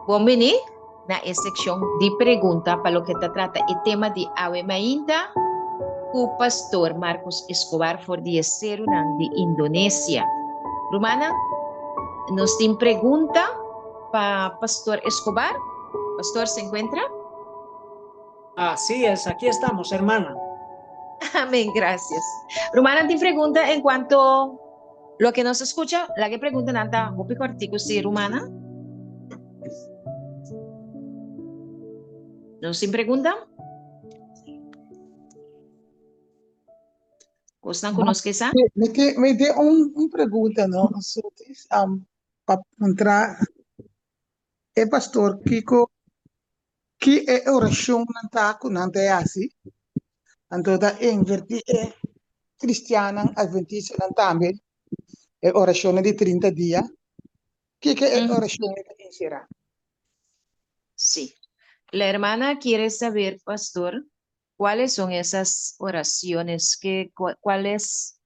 Bon bini na e sekshon di pregunta pa loke ta trata e tema di awe mainta ku Pastor Marcos Escobar for di e serunan di Indonesia. Rumannan, nos tin pregunta pa Pastor Escobar. Pastor, se encuentra? Así es, aquí estamos, hermana. Amén, gracias. Rumannan tin pregunta en cuanto loke nos a scucha? Laga e preguntanan ta hopi cortico si, rumannan. Nos tin pregunta? Cosnan cu nos ke sa? Mi ke, mi tin un, un pregunta, no, Sotis, um, pa puntra e pastor kiko Ki e orashonnan ta ku nan ta hasi? Anto ta invertí e kristiannan atventistanan tambe e orashonnan di trinta dia. Kiko e orashonnan ta enserá? Sí. La hermana quiere saber, pastor, cuáles son esas oraciones, que, cuál es,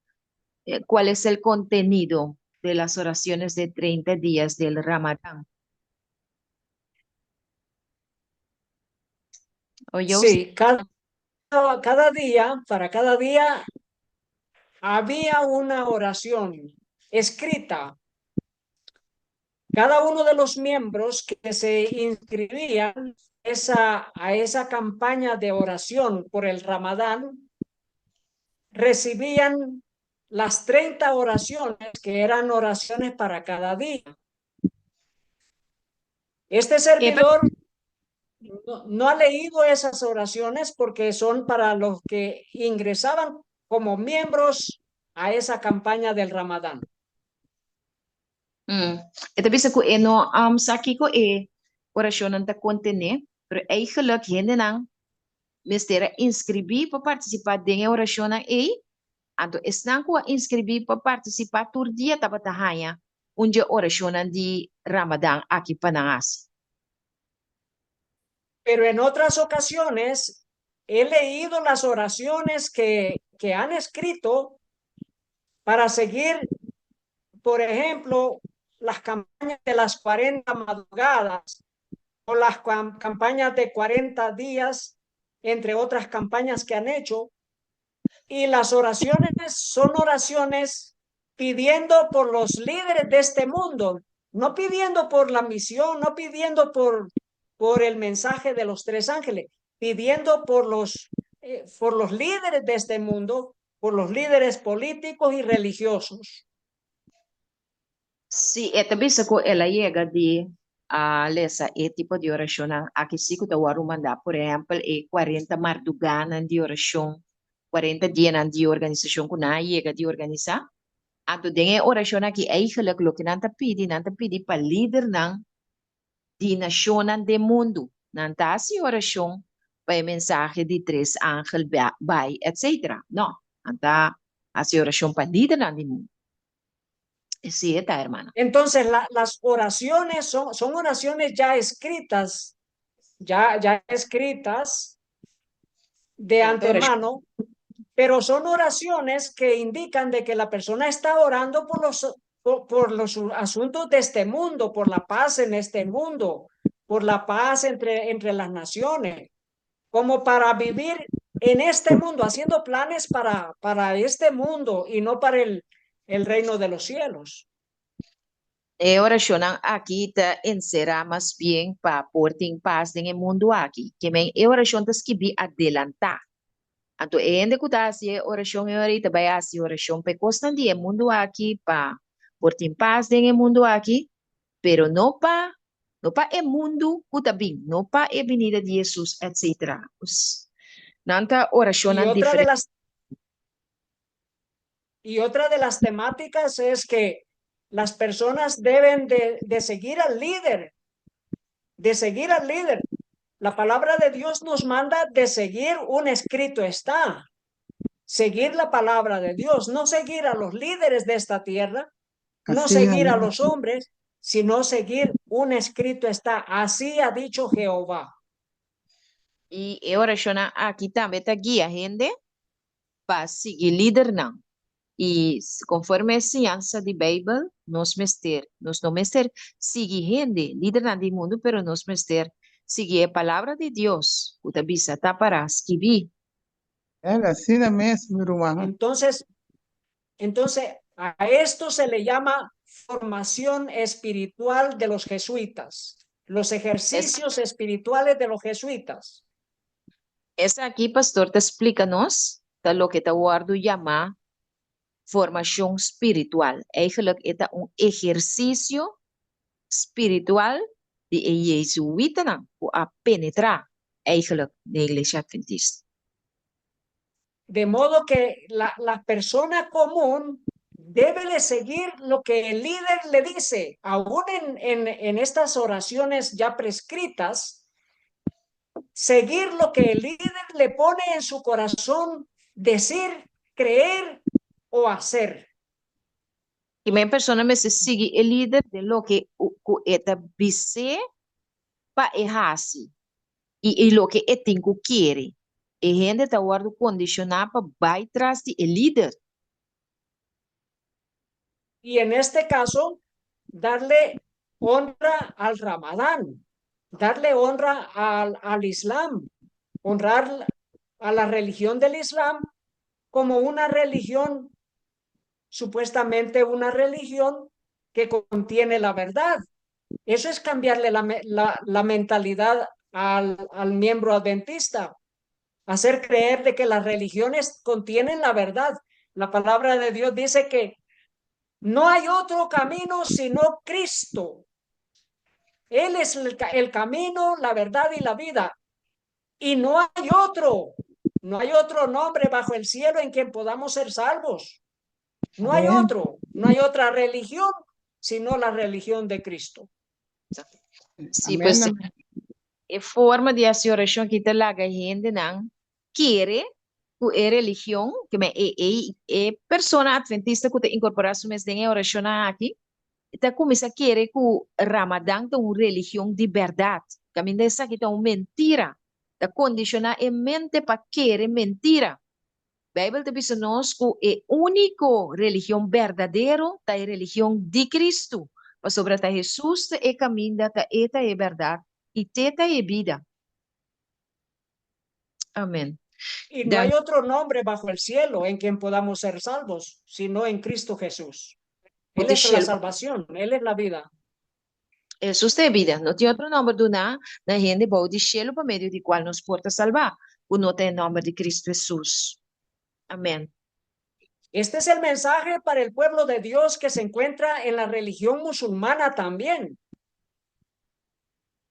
cuál es el contenido de las oraciones de 30 días del Ramadán. O yo Sí, cada, cada día, para cada día, había una oración escrita. Cada uno de los miembros que se inscribían esa, a esa campaña de oración por el Ramadán recibían las 30 oraciones que eran oraciones para cada día. Este servidor no, no ha leído esas oraciones porque son para los que ingresaban como miembros a esa campaña del Ramadán. E ta bisa ku e no um, sa kiko e orashonnan ta kontené, pero eigenlijk hendenan mester a inskribí pa partisipá den e orashonnan ei. Anto esnan ku a inskribí pa partisipá tur dia tabata haña un dje orashonnan di Ramadan aki pa nan hasi. Pero en otras ocasiones he leído las oraciones que, que han escrito para seguir, por ejemplo, las campañas de las 40 madrugadas o las campañas de 40 días, entre otras campañas que han hecho. Y las oraciones son oraciones pidiendo por los líderes de este mundo, no pidiendo por la misión, no pidiendo por, por el mensaje de los tres ángeles, pidiendo por los, eh, por los líderes de este mundo, por los líderes políticos y religiosos. Sí, e ta bisa ku el a yega di a lesa e tipo di orashonnan aki sí ku ta wòrdu mandá, por ehèmpel e kuarenta mardugánan di orashon, kuarenta dianan di organisashon ku nan a yega di organisá. Anto den e orashon aki eigelijk loke nan ta pidi, nan ta pidi pa lidernan di nashonnan den mundu. Nan ta hasi orashon pa e mensahe di tres angel bai, etcetera. No, nan ta hasi orashon pa lidernan di mundu. Sí, está, hermana. Entonces, la, las oraciones son, son oraciones ya escritas, ya, ya escritas de antemano, pero son oraciones que indican de que la persona está orando por los, por, por los asuntos de este mundo, por la paz en este mundo, por la paz entre, entre las naciones, como para vivir en este mundo, haciendo planes para, para este mundo y no para el, el reino de los cielos. E orashonnan aki ta enserá mas bien pa por tin pas den e mundu aki. Ke men e orashon ta skibí adelantá. Anto e hende ku ta hasi e orashon e ora ei ta bai hasi orashon pa e kosnan di e mundu aki, pa por tin pas den e mundu aki, pero no pa no pa e mundu ku ta bin, no pa e binida di Hesus, etcetera. Pues, nan ta Y orashonnan otra de diferente. las, y otra de las temáticas es que las personas deben de, de seguir al líder, de seguir al líder. La palabra de Dios nos manda de seguir un escrito está. Seguir la palabra de Dios, no seguir a los líderes de esta tierra, no Así, seguir a amén. los hombres, sino seguir un escrito está. Así ha dicho Jehová. I e orashonnan aki tambe ta guia hende pa sigui lidernan. I konforme e siñansa di Beibel, nos mester, nos no mester sigui hende, lidernan di mundu, pero nos mester sigui e Palabra di Dios ku ta bisa, Ta pará skibí. El asina mes, mi ruman. Entonces, entonces, a esto se le llama formación espiritual de los jesuitas, los ejercicios espirituales de los jesuitas. Esaki, pastor ta splika nos, ta loke ta wòrdu yamá formashon spiritual. Eigenlijk e ta un ehersisio spiritual di e jezuïtanan ku a penetrá eigenlijk den Iglesia Adventista. De modo que la, la persona común debe de seguir lo que el líder le dice, aún en, en, en estas oraciones ya prescritas, seguir lo que el líder le pone en su corazón, decir, creer o hacer. I e persona mester sigui e lider den loke ku e ta bis'é pa e hasi i i loke e tin ku kere. E hende ta wòrdu kondishoná pa bai tras di e lider. Y en este caso, darle honra al Ramadán, darle honra al, al Islam, honrar a la religión del Islam como una religión, supuestamente una religión que contiene la verdad. Eso es cambiarle la, la, la mentalidad al, al miembro adventista, hacer creer de que las religiones contienen la verdad. La palabra de Dios dice que no hay otro camino sino Cristo. Él es el, el camino, la verdad y la vida. Y no hay otro, no hay otro nombre bajo el cielo en quien podamos ser salvos. No hay otro, no hay otra religión sino la religión de Cristo. Sí, pues e forma di hasi orashon aki ta laga hendenan kere ku e religion, ke men e e e persona adventista ku ta inkorporá su mes den e orashonnan aki, ta kuminsá kere ku Ramadan ta un religion di bèrdat. Kaminda esaki ta un mentira. Ta kondishoná e mente pa kere mentira. Beibel ta bisa nos ku e úniko religion berdadero ta e religion di Kristu, pasobra ta Hesus ta e kaminda, ta E ta e bèrdat i t'E ta e bida. Amén. Y no hay otro nombre bajo el cielo en quien podamos ser salvos, sino en Cristo Jesús. Él es la salvación, Él es la vida. Hesus ta e bida. No tin otro nòmber duná na hende bou di shelu pa medio di kual nos por ta salbá, ku no ta e nòmber di Kristu Hesus. Amèn. Este es el mensaje para el pueblo de Dios que se encuentra en la religión musulmana también.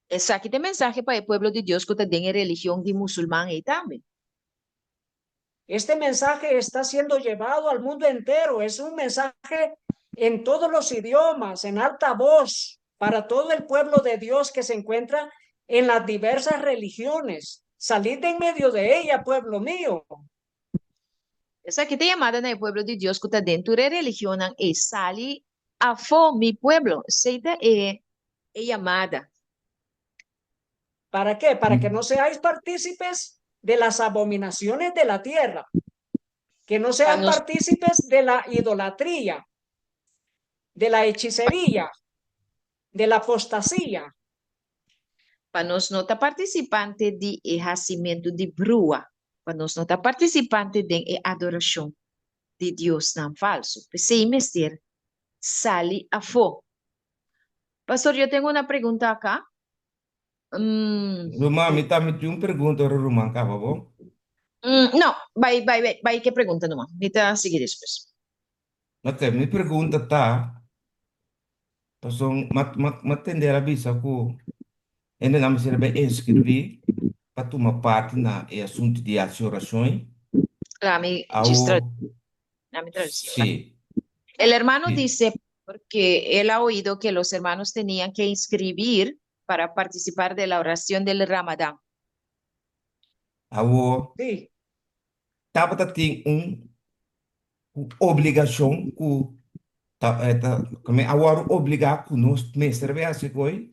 Esaki ta e mensahe pa e pueblo di Dios ku ta den e religion di musulman ei tambe. Este mensaje está siendo llevado al mundo entero. Es un mensaje en todos los idiomas, en alta voz, para todo el pueblo de Dios que se encuentra en las diversas religiones. Salid de en medio de ella, pueblo mío. Esaki ta yamada na e pueblo di Dios ku ta den tur e religionnan ei, Sali afó, mi pueblo. Esei ta e e yamada. ¿Para qué? Para que no seáis partícipes de las abominaciones de la tierra, que no sean partícipes de la idolatría, de la hechicería, de la apostasía. Pa nos no ta participante di e hacimentu di brua, pa nos no ta participante den e adoracion di diosnan falso. P'esei mester sali afó. Pastor, yo tengo una pregunta acá. Mm. Ruman, mi tambe tin un pregunta ora Ruman kaba, bo? Mm, no, bai, bai, bai, bai ke pregunta numa. Mi ta sigui despues. Ok, mi pregunta ta, pasobra m'a, m'a, m'a tende el a bisa ku hendenan mester bai inskribí pa tuma parti na e asuntu di hasi orashon ei. Laat mi djis Awo, Laat mi traducí. sí, El hermano sí. dice porque él ha oído que los hermanos tenían que inscribir para participar de la oración del Ramadán. Awo, Sí. tabata tin un obligashon ku ta, eh, ta, ku a wòrdu obligá ku nos mester bai hasi koe,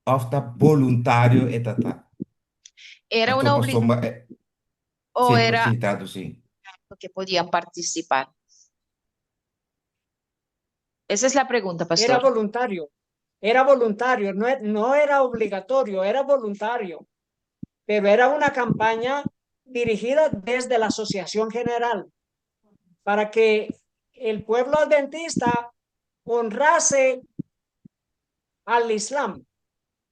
òf ta boluntario e ta ta? Era Anto una obligación pasobra, eh, o sí, era sí, traducí. que podían participar? Esa es la pregunta, Era pastor. voluntario, era voluntario, no, no era obligatorio, era voluntario, pero era una campaña dirigida desde la Asociación General para que el pueblo adventista honrase al Islam,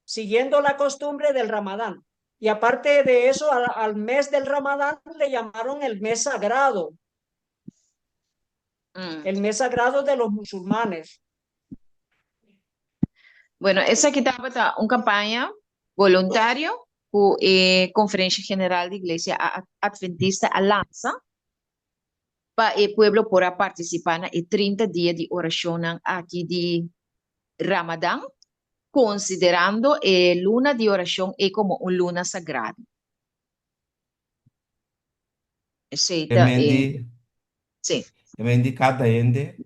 siguiendo la costumbre del Ramadán. Y aparte de eso, al mes del Ramadán le llamaron el mes sagrado, el mes sagrado de los musulmanes. Bueno, esaki tabata un campaña voluntario cu e Conferencia General di Iglesia Adventista a lansa pa e pueblo por a participa na e 30 dia di oracionnan aki di Ramadan, considerando e luna di oracion ei como un luna sagrado. Esei E ta men e. di, Sí. e men di kada hende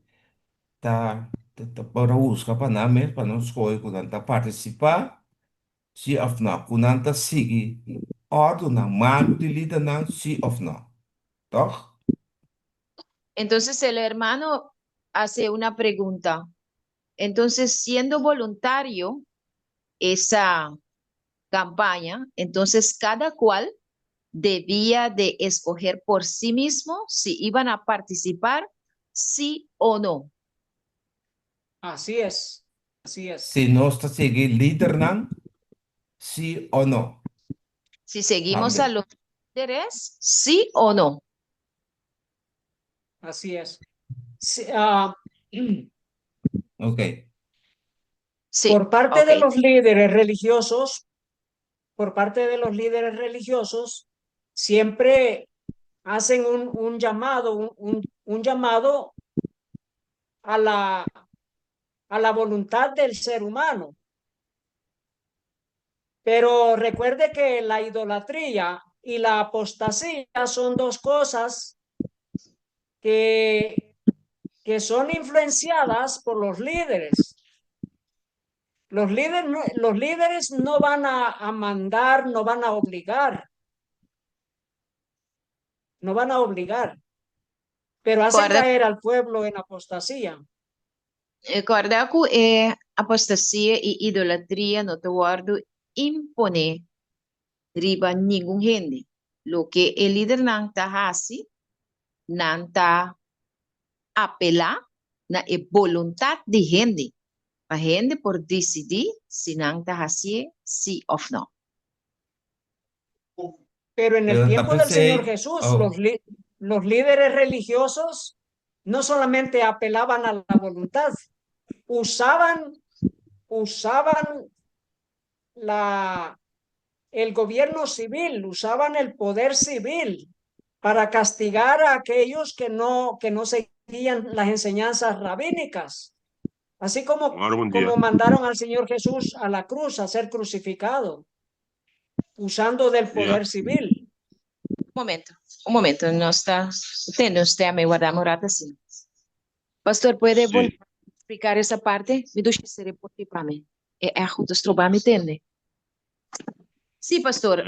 ta ta por a buska pa nan mes pa nan skohe ku nan ta partisipá si òf nò, ku nan ta sigui òrdunan malu di lidernan si òf nò. Tòg? Entonces el hermano hace una pregunta. Entonces, siendo voluntario esa campaña, entonces cada cual debía de escoger por sí mismo si iban a participar, sí o no. Así es, así es. Si nos ta sigui lidernan sí o no. Si seguimos a Tambe. los líderes, sí o no. Así es. Sí, ah, Ok. Sí, por parte de ok. los líderes religiosos, por parte de los líderes religiosos, siempre hacen un llamado, un llamado a la voluntad del ser humano. Pero recuerde que la idolatría y la apostasía son dos cosas que son influenciadas por los líderes. Los líderes no van a mandar, no van a obligar. No van a obligar, pero hacen Guarda, caer al pueblo en apostasía. Corda cu e apostasia y idolatria no ta wordo impone riba ningun hende. Loke e lidernan ta haci, nan ta apela na e boluntad di hende, pa hende por dicidi si nan ta haci'e si of no. Pero en el Pero ta tiempo del Señor p'esei, Jesús, oh, los líderes religiosos no solamente apelaban a la voluntad, usaban el gobierno civil, usaban el poder civil para castigar a aquellos que no seguían las enseñanzas rabínicas. Así como, Omar, buen día. como mandaron al Señor Jesús a la cruz a ser crucificado, usando del Día. poder civil. Un momento, un momento, nos ta tende un stem, warda un rato asina. Pastor, puede Sí. volver a explicar esa parte? Mi dushi serie por pa mi. E echo ta stroba mi tende. Sí, pastor,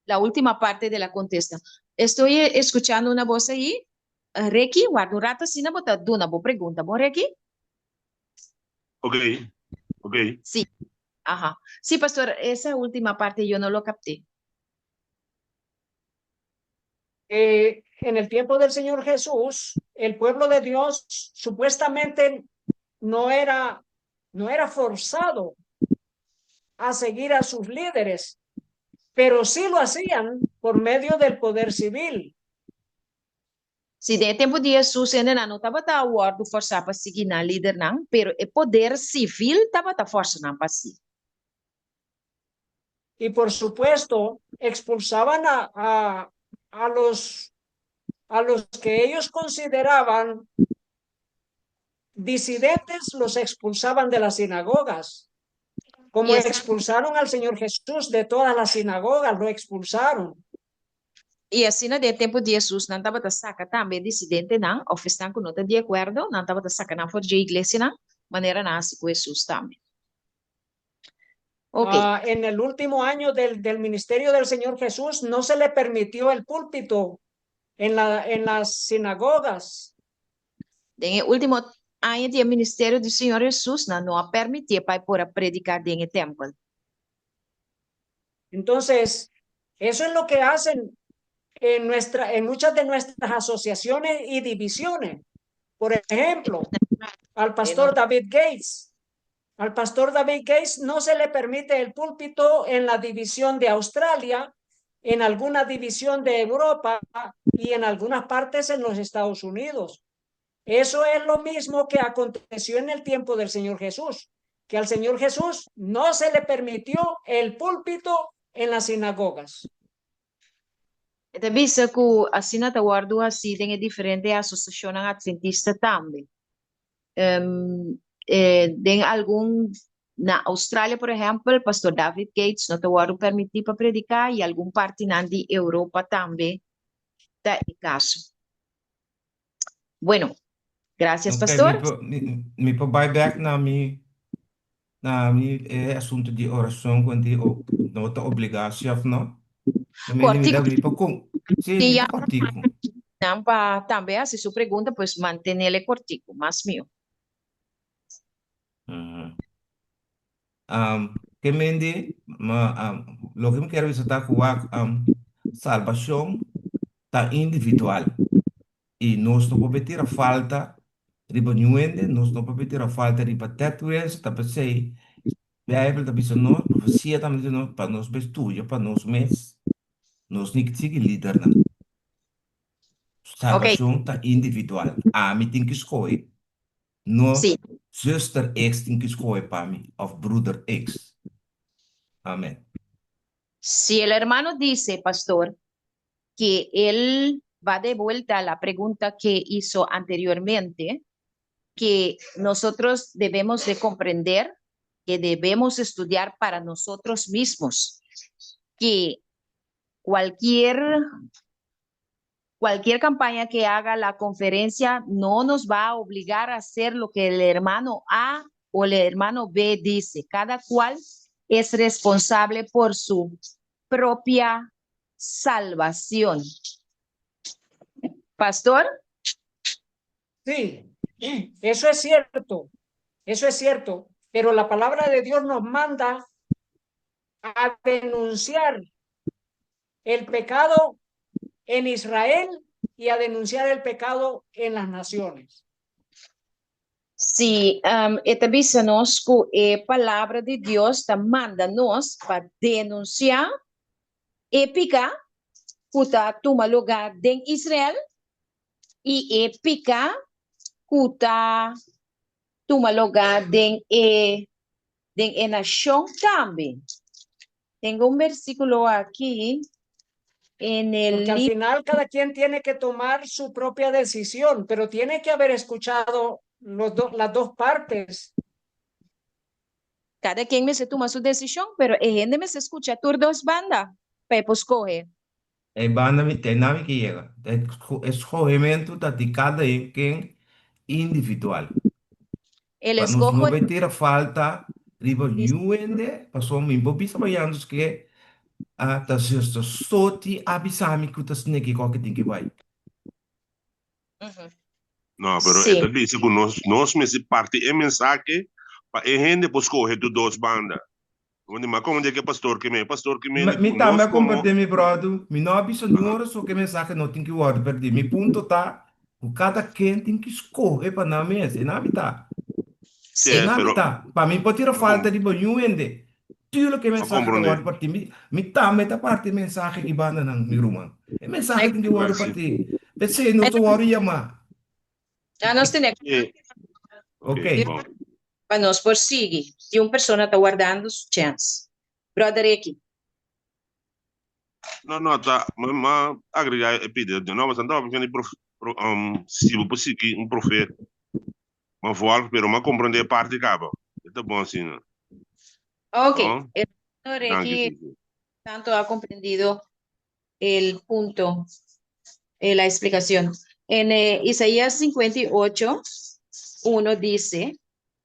la última parte de la contesta. Estoy escuchando una voz ahí. Ricky, warda un rato asina, bo ta duna bo pregunta. Bon, Ricky? Ok. Sí. Ajá. Sí, pastor, esa última parte yo no lo capté. En el tiempo del Señor Jesús, el pueblo de Dios supuestamente no era forzado a seguir a sus líderes, pero sí lo hacían por medio del poder civil. Si den tempo di Jesus hendenan no tabata wordo forsa pa sigui nan lidernan, pero e poder civil tabata forsa nan pa sigui. Y por supuesto, expulsaban a los que ellos consideraban disidentes, los expulsaban de las sinagogas. Como Y esa- expulsaron al Señor Jesús de todas las sinagogas, lo expulsaron. I asina den tempo di Jesus nan tabata saka tambe disidentenan, of esnan ku no ta di akuerdo, nan tabata saka nan for di iglesianan, manera nan a hasi ku Jesus tambe. Ok. Ah, en el último año del ministerio del Señor Jesús no se le permitió el púlpito en las sinagogas. Den e último aña di e ministerio di Señor Hesus, nan no a permitié pa e por a prediká den e tèmpel. Entonces, eso es lo que hacen en nuestra, en muchas de nuestras asociaciones y divisiones. Por ejemplo, al pastor David Gates. Al pastor David Gates no se le permite el púlpito en la división de Australia, en alguna división de Europa y en algunas partes en los Estados Unidos. Eso es lo mismo que aconteció en el tiempo del Señor Jesús, que al Señor Jesús no se le permitió el púlpito en las sinagogas. E ta bisa ku asina ta wòrdu hasí den e diferente asosiashonnan atventista tambe. Den algun, na Australia por ehèmpel, Pastor David Gates no ta wòrdu permití pa prediká i algun partinan di Europa tambe ta e kaso. Bueno, gracias Ok, pastor. mi por, mi, mi por bai bek na mi, na mi e asunto di oracion cu di o no ta obligatie of no. Mi mende mi Cortico. da mi por con, sí, Si mi ya por cortico. nan pa tambe haci su pregunta, pues mantenele cortico, mas mihó. Ujú. Um, ke mende, ma, um, loke mi kier bisa ta cu wak, um, salbacion ta individual. I nos no por be tira falta riba niun hende, nos no por be tira falta riba Ted Wilson, ta p'esei Bijbel ta bisa nos, profesia ta bisa nos, pa nos be studia pa nos mes, nos ni sigui lidernan. Salbashon ta individual, ami tin ki skohe, no zuster X tin ki skohe pa mi òf broeder X. Amen. Si el hermano dice, pastor, que él va de vuelta a la pregunta que hizo anteriormente, que nosotros debemos de comprender, que debemos estudiar para nosotros mismos, que cualquier, cualquier campaña que haga la conferencia no nos va a obligar a hacer lo que el hermano A o el hermano B dice. Cada cual es responsable por su propia salvación. Pastor. Sí, eso es cierto, eso es cierto, pero la palabra de Dios nos manda a denunciar el pecado en Israel y a denunciar el pecado en las naciones. Sí, um, e ta bisa nos ku e palabra di Dios ta manda nos pa denunsiá e piká ku ta tuma lugá den Israel i e piká ku ta tuma lugá den e den e nashon tambe. Tengo un versículo aquí en el Porque al final cada quien tiene que tomar su propia decisión, pero tiene que haber escuchado los do, las dos partes. Cada quien mester tuma su decisión, pero e hende mester scucha tur dos banda pa e por scoge. E banda mi te na mi ke yega. E scogementu ta di cada ken individual. El Pa nos no escoge. bay tira falta riba niun hende, pasobra mi por bisa bayando ke a ta zuster Soti a bisa mi ku ta sneki koke tin ke bay. No, pero e ta bisa ku nos nos mester parti e mensahe pa e hende por skohe tur dos banda. Ma komo di ke pastor ke me, pastor ke me Mi tambe a kompartí mi bròder, mi no a bisa niun ora so ku e mensahe no tin ki wòrdu pèrdí. Mi punto ta ku kada ken tin ki skohe pa nan mes, e nan ta. E nan ta. Pa mi por tira falta riba niun hende. Tuurlijk e mensahe ta wòrdu partí. Mi mi tambe ta parti e mensahe ki banda nan, mi ruman. E mensahe tin ki wòrdu partí. P'esei nos ta wòrdu yamá. Ya nos tene Ok. Pa nos por sigui. Tin un persona ta wardando su chèns. Brother Ricky. No, no, ta, mi a agrega e pidi. No, pasobra mi tabata pensando di prof, pro, um, si bo por sigui un profeta, mi a volg, pero mi a comprende e parti caba. E ta bon asina. Ok. No? Hermano Danki, Ricky, sí, sí. tanto ha comprendido el punto, eh, la explicación. En eh, Isaías 58, 1 dice,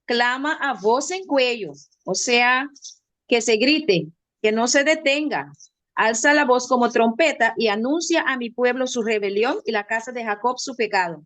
clama a voz en cuello, o sea, que se grite, que no se detenga. Alza la voz como trompeta y anuncia a mi pueblo su rebelión y la casa de Jacob su pecado.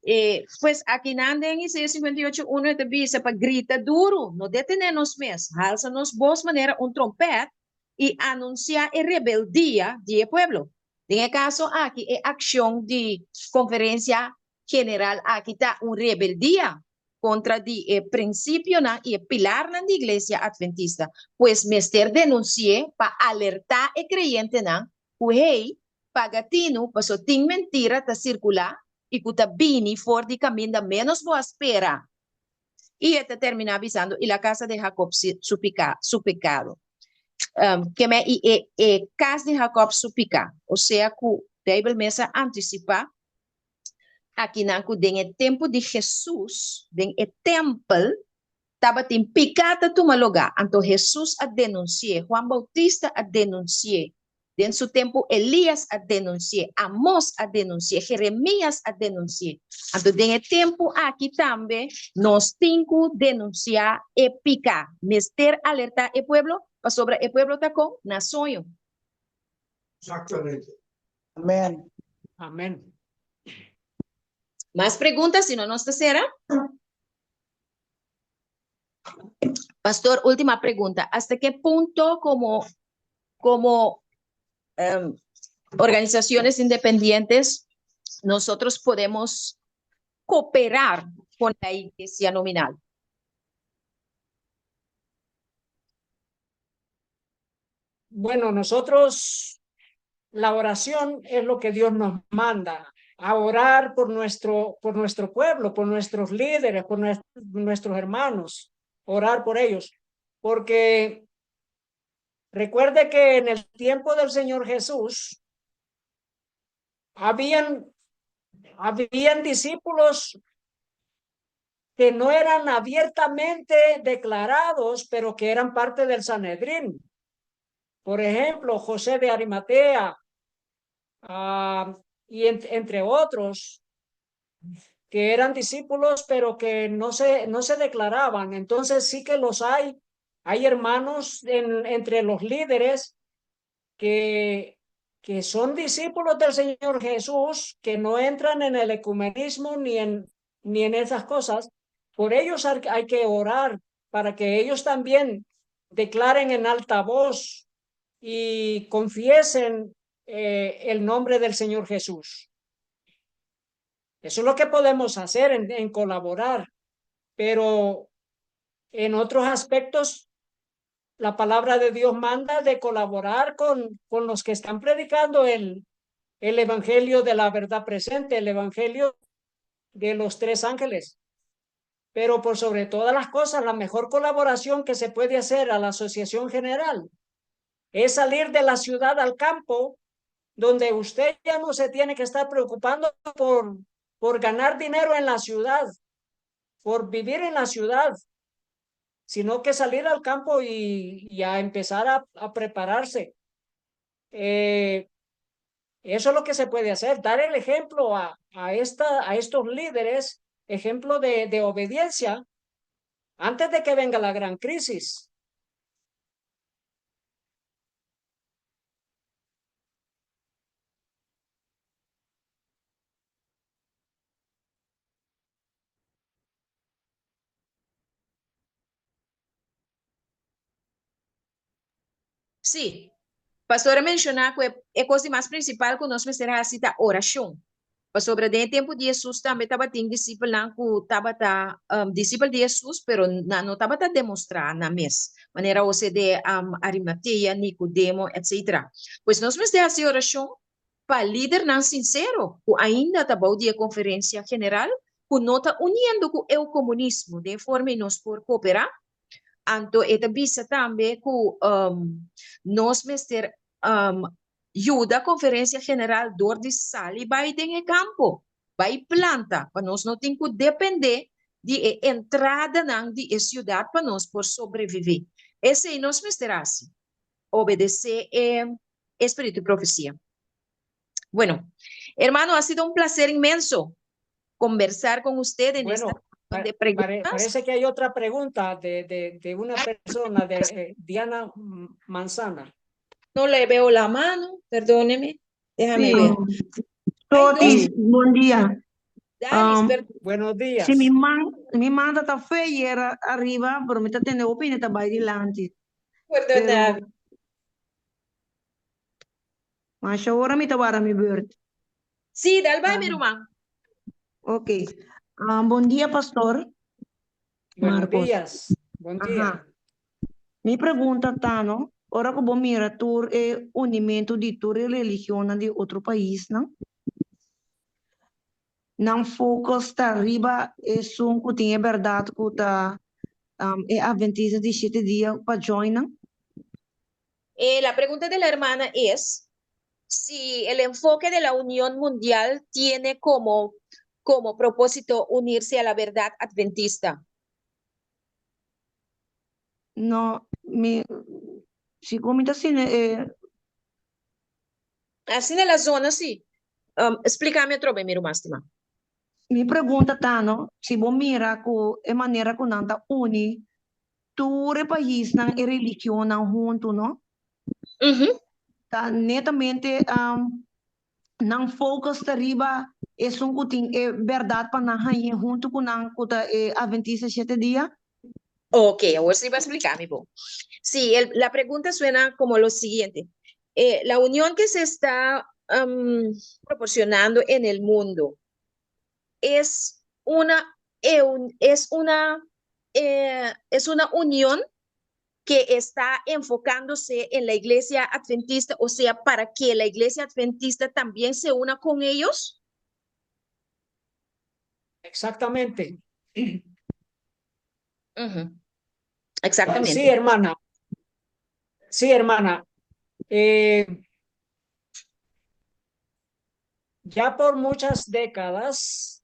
E, pues akinan den Isaías 58, 1 e ta bisa pa grita duru, no detené nos mes, halsa nos bos manera un trompèt i anunsiá e rebeldia di e pueblo. Den e kaso aki e akshon di Konferensia General aki ta un rebeldia kontra di e prinsipionan i e pilarnan di Iglesia Adventista, pues mester denunsi'é pa alertá e kreyentenan ku hey, paga tinu paso tin mentira ta sirkulá i ku ta bini for di kaminda ménos bo a spera. I e ta terminá bisando, I la casa de Jacob su piká, su pekado. Keme i e e kas di Jacob su piká. Osea ku Beibel mes a antisipá akinan ku den e tempu di Hesus, den e tèmpel, tabatin piká ta tuma lugá. Anto Hesus a denunsi'é, Juan Boutista a denunsi'é, den su tempu Elías a denunsi'é, Amos a denunsi'é, Jeremías a denunsi'é. Anto den e tempu aki tambe nos tin ku denunsiá e piká. Mester alertá e pueblo, pasobra e pueblo ta kon? Na soño. Exactamente. Amen. Amen. Mas pregunta, si no nos ta sera. Pastor, última pregunta. ¿Hasta qué punto como, como um, organizaciones independientes nosotros podemos cooperar con la iglesia nominal? Bueno, nosotros, la oración es lo que Dios nos manda, a orar por nuestro, por nuestro pueblo, por nuestros líderes, por nuestros hermanos, orar por ellos, porque recuerde que en el tiempo del Señor Jesús habían, habían discípulos que no eran abiertamente declarados, pero que eran parte del Sanedrín. Por ejemplo, José de Arimatea, uh, y entre otros, que eran discípulos, pero que no se, no se declaraban. Entonces sí que los hay. Hay hermanos en, entre los líderes que, que son discípulos del Señor Jesús, que no entran en el ecumenismo ni en, ni en esas cosas. Por ellos hay que orar para que ellos también declaren en alta voz y confiesen eh, el nombre del Señor Jesús. Eso es lo que podemos hacer en, en colaborar, pero en otros aspectos la palabra de Dios manda de colaborar con, con los que están predicando el, el evangelio de la verdad presente, el evangelio de los tres ángeles. Pero por sobre todas las cosas, la mejor colaboración que se puede hacer a la asociación general es salir de la ciudad al campo, donde usted ya no se tiene que estar preocupando por, por ganar dinero en la ciudad, por vivir en la ciudad, sino que salir al campo y, y a empezar a, a prepararse. Eh, eso es lo que se puede hacer, dar el ejemplo a, a, esta, a estos líderes, ejemplo de, de obediencia, antes de que venga la gran crisis. Sí. Pastor a menshoná ku e e kos di mas prinsipal ku nos mester hasi ta orashon. Pasobra den e tempu di Hesus tambe tabatin disipelnan ku tabata disipel di Hesus, pero nan no tabata demostrá nan mes, manera Hosé de Arimatea, Nicodemo, etcetera. Pues nos mester hasi orashon pa lidernan sinsero ku ainda ta bou di e Konferensia General ku no ta uniendo ku eukomunismo den forma i nos por kooperá. Anto e ta bisa tambe ku nos mester yuda Konferensia General dor di sali bai den e kampo, bai planta pa nos no tin ku dependé di e entradanan di e siudat pa nos por sobreviví. Esei nos mester hasi. obedece e espíritu de profecía. Bueno, hermano, ha sido un placer inmenso conversar con usted en bueno, esta de preguntas. Parece que hay otra pregunta de, de, de una persona, de eh, Diana Manzana. No le veo la mano, perdóneme. Déjame sí. ver. Totis, buen día. Dalis, Um, per Buenos días. Si mi man, mi man ta ta fe yera ariba, pero mi ta tende hopi hende ta bai dilanti. perdona. Pero masha ora mi ta wara mi beurt. Sí, dal bai, mi ruman. Ok. Um, bon dia, pastor. Buenos Marcos. días. Buen día. Aha. Mi pregunta ta, no? Ora ku bo mira tur e unimentu di tur e religionnan di otro paisnan, nan focus ta riba esun ku tin e bèrdat ku ta um, e Adventista di shete dia pa join nan? La pregunta de la hermana es si el enfoque de la Unión Mundial tiene como, como propósito unirse a la verdad adventista. No, mi, si ku mi ta sine e Asina la zona si. Um, splika mi atrobe, mi ruman stimá. Mi pregunta ta, no, si bo mira ku e manera ku nan ta uni tur e paisnan, e religionnan huntu, no? Ta netamente um, nan focus ta riba esun ku tin e bèrdat pa nan hañ'é huntu ku nan ku ta e Adventista shete dia? Ok, awor sí bo a splika mi bon. Sí, el, la pregunta suena como lo siguiente. La unión que se está proporcionando en el mundo es una, es una, es una unión que está enfocándose en la iglesia adventista, o sea, para que la iglesia adventista también se una con ellos? Exactamente. Exactamente. Sí, hermana. Sí, hermana. Ya por muchas décadas,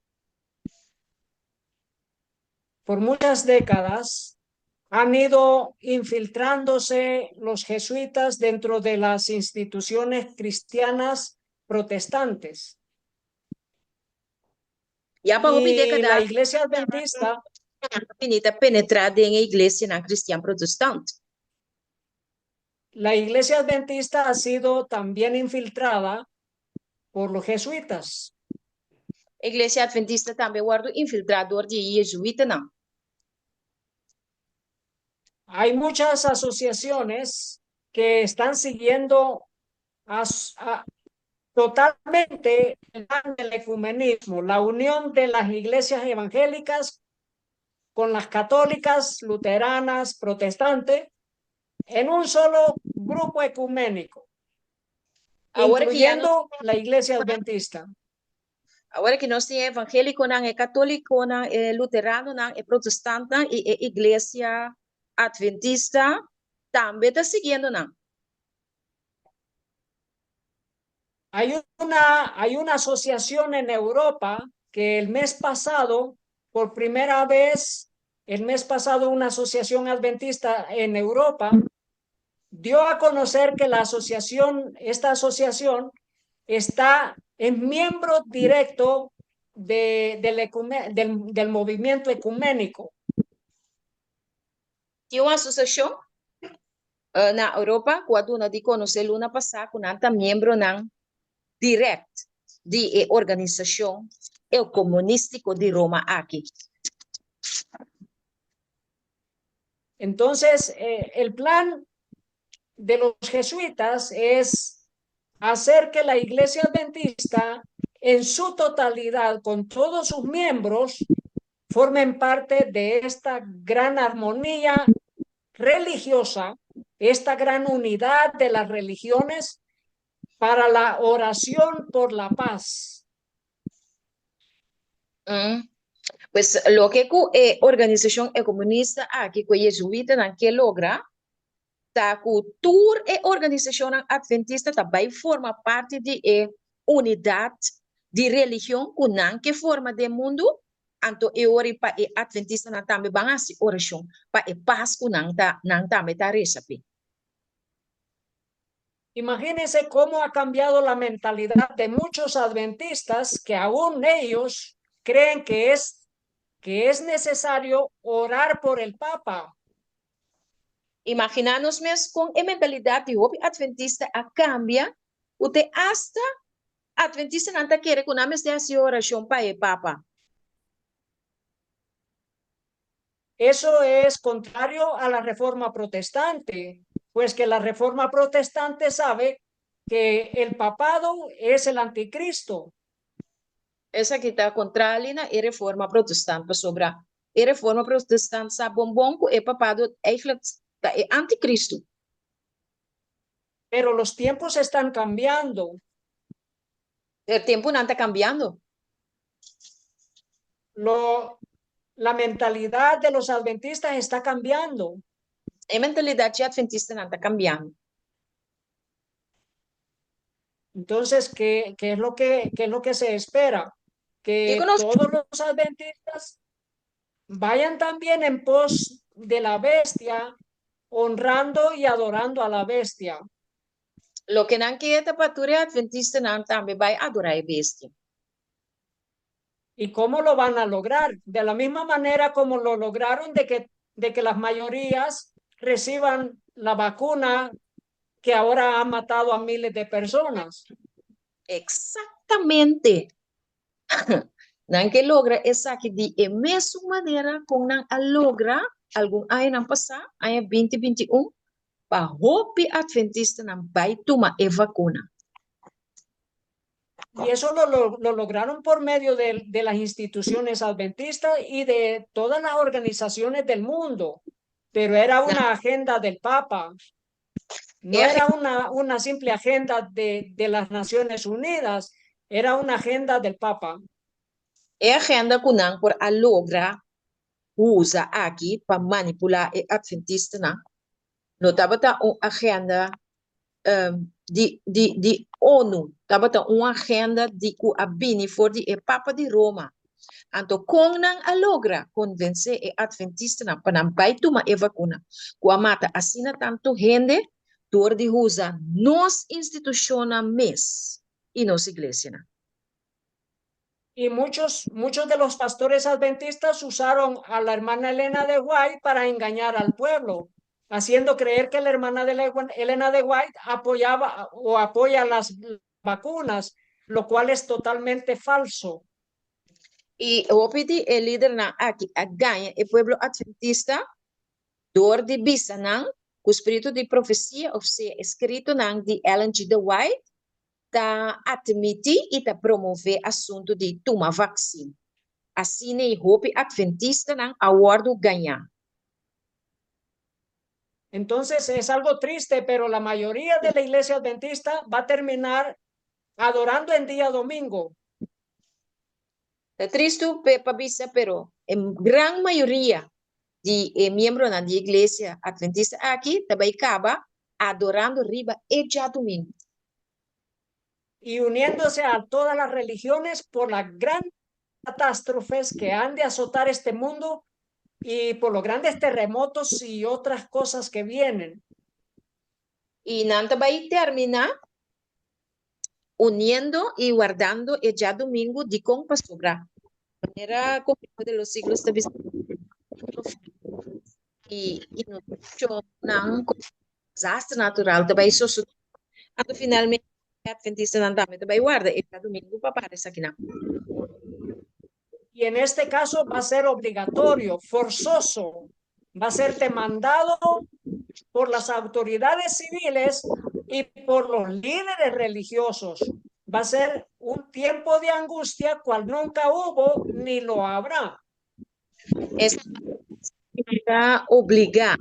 por muchas décadas, han ido infiltrándose los jesuitas dentro de las instituciones cristianas protestantes. Ya pa hopi Y la dékada iglesia adventista bini ta penetrá den e iglesianan kristian protestant. La iglesia adventista ha sido también infiltrada por los jesuitas. E iglesia adventista tambe a wòrdu infiltrá dor di e jesuitanan. Hay muchas asociaciones que están siguiendo totalmente el plan del ecumenismo, la unión de las iglesias evangélicas con las católicas, luteranas, protestantes, en un solo grupo ecuménico, Awor ku ya nos incluyendo la iglesia adventista. Awor ku nos tin evangélikonan, e katólikonan, e luteranonan, e protestantnan i e iglesia adventista tambe ta siguiendo nan. Hay una asociación en Europa que el mes pasado, por primera vez, el mes pasado una asociación adventista en Europa dio a conocer que la asociación, esta asociación está en miembro directo del movimiento ecuménico. Tin un asosiashon na Europa ku a duna di konosé luna pasá ku nan ta miembronan dirèkt di e organisashon eukomunístiko di Roma aki. Entonces, el plan de los jesuitas es hacer que la iglesia adventista en su totalidad, con todos sus miembros, formen parte de esta gran armonía religiosa, esta gran unidad de las religiones para la oración por la paz. Pues loke ku e organisashon ekomunista aki ku e jesuitanan ke logra ta ku tur e organisashonnan adventista ta bai forma parti di e unidat di religion ku nan ke forma den mundu, anto e ora ei pa e adventistanan tambe ban hasi orashon pa e pas ku nan ta nan tambe ta resa p'e. Imagínense cómo ha cambiado la mentalidad de muchos adventistas que aún ellos creen que es necesario orar por el Papa. Imaginá nos mes kon e mentalidat di hopi adventista a kambia, ku te asta Adventistanan ta kere ku nan mester hasi orashon pa e Papa. Eso es contrario a la reforma protestante, pues que la reforma protestante sabe que el papado es el anticristo. Esaki ta kontrali na e Reforma Protestant, pasobra e Reforma Protestant sa bon bon ku e papado eigenlijk ta e anticristo. Pero los tiempos están cambiando. E tempunan ta kambiando. Lo, la mentalidad de los adventistas está cambiando. E mentalidat di adventistanan ta kambiando. Entonces, ¿qué, qué es lo que, qué es lo que se espera? Que Kiko nos todos los adventistas vayan también en pos de la bestia, honrando y adorando a la bestia. Loke nan ke ta pa tur e adventistanan tambe bai adorá e bestia. ¿Y cómo lo van a lograr? De la misma manera como lo lograron de que, de que las mayorías reciban la vacuna que ahora ha matado a miles de personas. Eksaktamente. Nan ke logra esaki di e mesun manera kon nan a logra algun añanan pasá, aña 2021, pa hopi adventistanan bai tuma e vakuna. Y eso lo, lo, lo lograron por medio de, de las instituciones adventistas y de todas las organizaciones del mundo, pero era una agenda del Papa. No era una, una simple agenda de, de las Naciones Unidas, era una agenda del Papa. E agenda ku nan por a logra usa aki pa manipulá e adventistanan no tabata un agenda um, di, di, di ONU, tabata un agenda di ku a bini for di e Papa di Roma. Anto kon nan a logra konvensé e adventistanan pa nan bai tuma e vakuna ku a mata asina tantu hende dor di usa nos institushonnan mes i nos iglesianan. Y muchos, muchos de los pastores adventistas usaron a la hermana Elena de White para engañar al pueblo, haciendo creer que la hermana de Elena de White apoyaba o apoya las vacunas, lo cual es totalmente falso. I hopi di e lidernan aki a gaña e pueblo adventista dor di bisa nan ku spiritu di profesia òf sea eskritonan di Ellen G. de White ta atmití i ta promové asuntu di tuma vaksin. Asina ei hopi adventistanan a wòrdu gañá. Entonces es algo triste, pero la mayoría de la iglesia adventista va a terminar adorando en día domingo. Ta tristu pa bisa, pero e gran mayoria di e miembronan di iglesia adventista aki ta bai kaba adorando riba e djadumingu. Y uniéndose a todas las religiones por las grandes catástrofes que han de azotar este mundo y por los grandes terremotos y otras cosas que vienen. I nan ta bai terminá uniendo i wardando e djadumingu dikon pasobra manera Complejo de los Siglos ta bisa i inundashonnan desastre natural ta bai sosodé. Anto finalmente e adventistanan tambe ta bai warda e djadumingu pa para esakinan. Y en este caso va a ser obligatorio, forzoso, va a ser demandado por las autoridades civiles y por los líderes religiosos. Va a ser un tiempo de angustia cual nunca hubo ni lo habrá. Esaki ta obligá,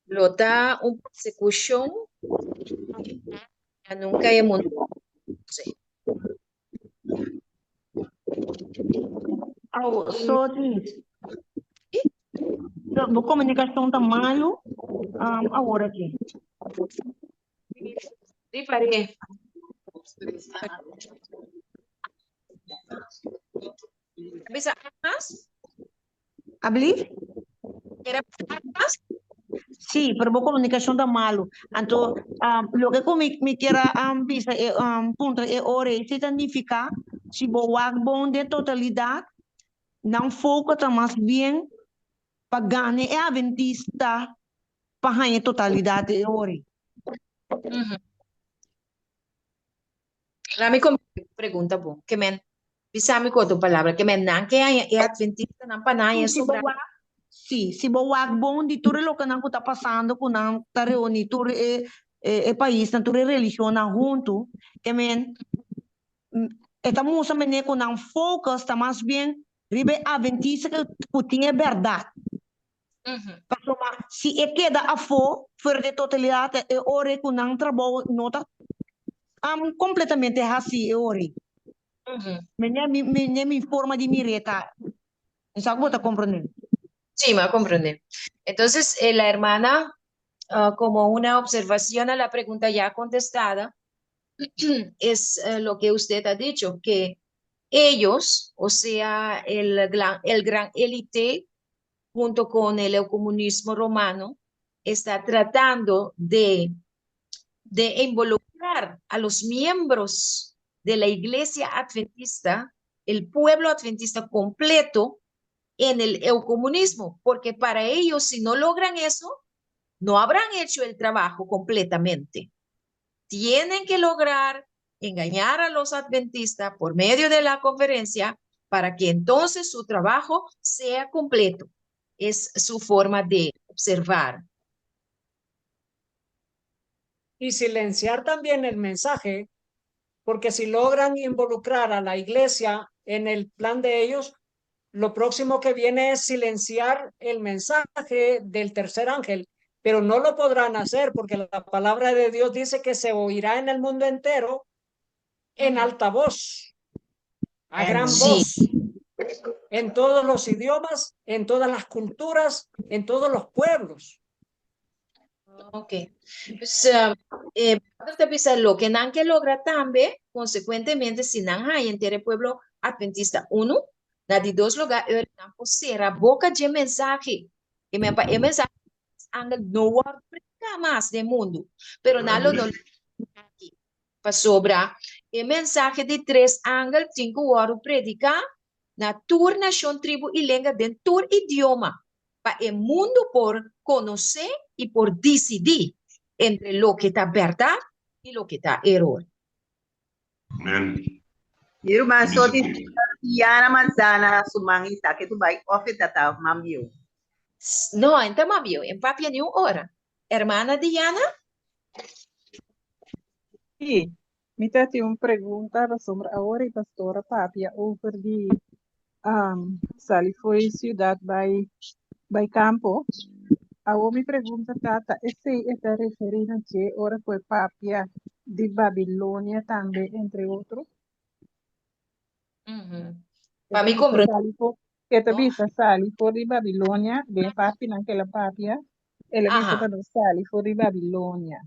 lo ta un persekushon ku nunka e mundu a konosé. Au, sorry. Bo komunikashon ta malu um, awor aki. Sí, paré. Bisa mas? Abli? Era mas? Sí, pero bo komunikashon ta malu. Anto, um, loke ku mi, mi kier a um, bisa e um, puntra e ora ei, si ta nifiká si bo wak bon den totalidat, nan foko ta mas bien pa gana e adventista pa haña e totalidat e ora ei. Mhm. Laat mi pregunta bo. Ke men bisa mi ku otro palabra, ke men nan ke haña e adventistanan pa nan haña Si bo sobra. wak, sí, si bo wak bon di tur e lokenan ku ta pasando ku nan ta reuní tur e e paisnan, tur e religionnan huntu, ke men e ta mustra mene ku nan focus ta mas bien riba e adventista ku tin e bèrdat. Pasobra si e keda afó fuera di e totalidat e ora ei ku nan trabou no ta kompletamente hasí e ora ei. Mene mi mene mi forma di mir'é ta. Mi sa ku bo ta komprondé. Sí, mi a komprondé. Entonces, la hermana, como una observación a la pregunta ya contestada, es lo que usted ha dicho, que ellos, o sea, el gran, el gran élite junto con el comunismo romano, está tratando de, de involucrar a los miembros de la iglesia adventista, el pueblo adventista completo, en el eucomunismo, porque para ellos, si no logran eso, no habrán hecho el trabajo completamente. Tienen que lograr engañar a los adventistas por medio de la conferencia para que entonces su trabajo sea completo. Es su forma de observar. Y silenciar también el mensaje, porque si logran involucrar a la iglesia en el plan de ellos, lo próximo que viene es silenciar el mensaje del tercer ángel, pero no lo podrán hacer porque la palabra de Dios dice que se oirá en el mundo entero en alta voz, a gran voz, en todos los idiomas, en todas las culturas, en todos los pueblos. Ok. Pues, eh, ta bisa loke nan ke logra tambe, konsekuentemente, si nan haña henter e pueblo adventista unu, na di dos lugá e ora nan por sera boka dje mensahe. E men pa e mensahe angel no wòrdu prediká mas den mundu, pero nan lo no aki. Pasobra e mensahe di tres angel tin ku wòrdu prediká na tur nashon, tribu i lenga den tur idioma, pa e mundu por konosé i por disidí entre loke ta bèrdat i loke ta eror. Amen. Mi ruman so tin Diana Manzana su man i sa ke tu bai of e tata man bieu. No, en ta man bieu, en papia ni un ora. Hermana Diana? Sí, mi ta tin un pregunta pasobra awor e pastor a papia over di um, sali fo'i ciudad bai bai campo. Awor mi pregunta ta, ta esei e ta referí na dje ora ku e papia di Babilonia tambe, entre otro? E Pa ta mi bisa comprende. sali for, e ta No? bisa sali for di Babilonia, den e partinan ku el a papia, el a bisa pa nos sali for di Babilonia.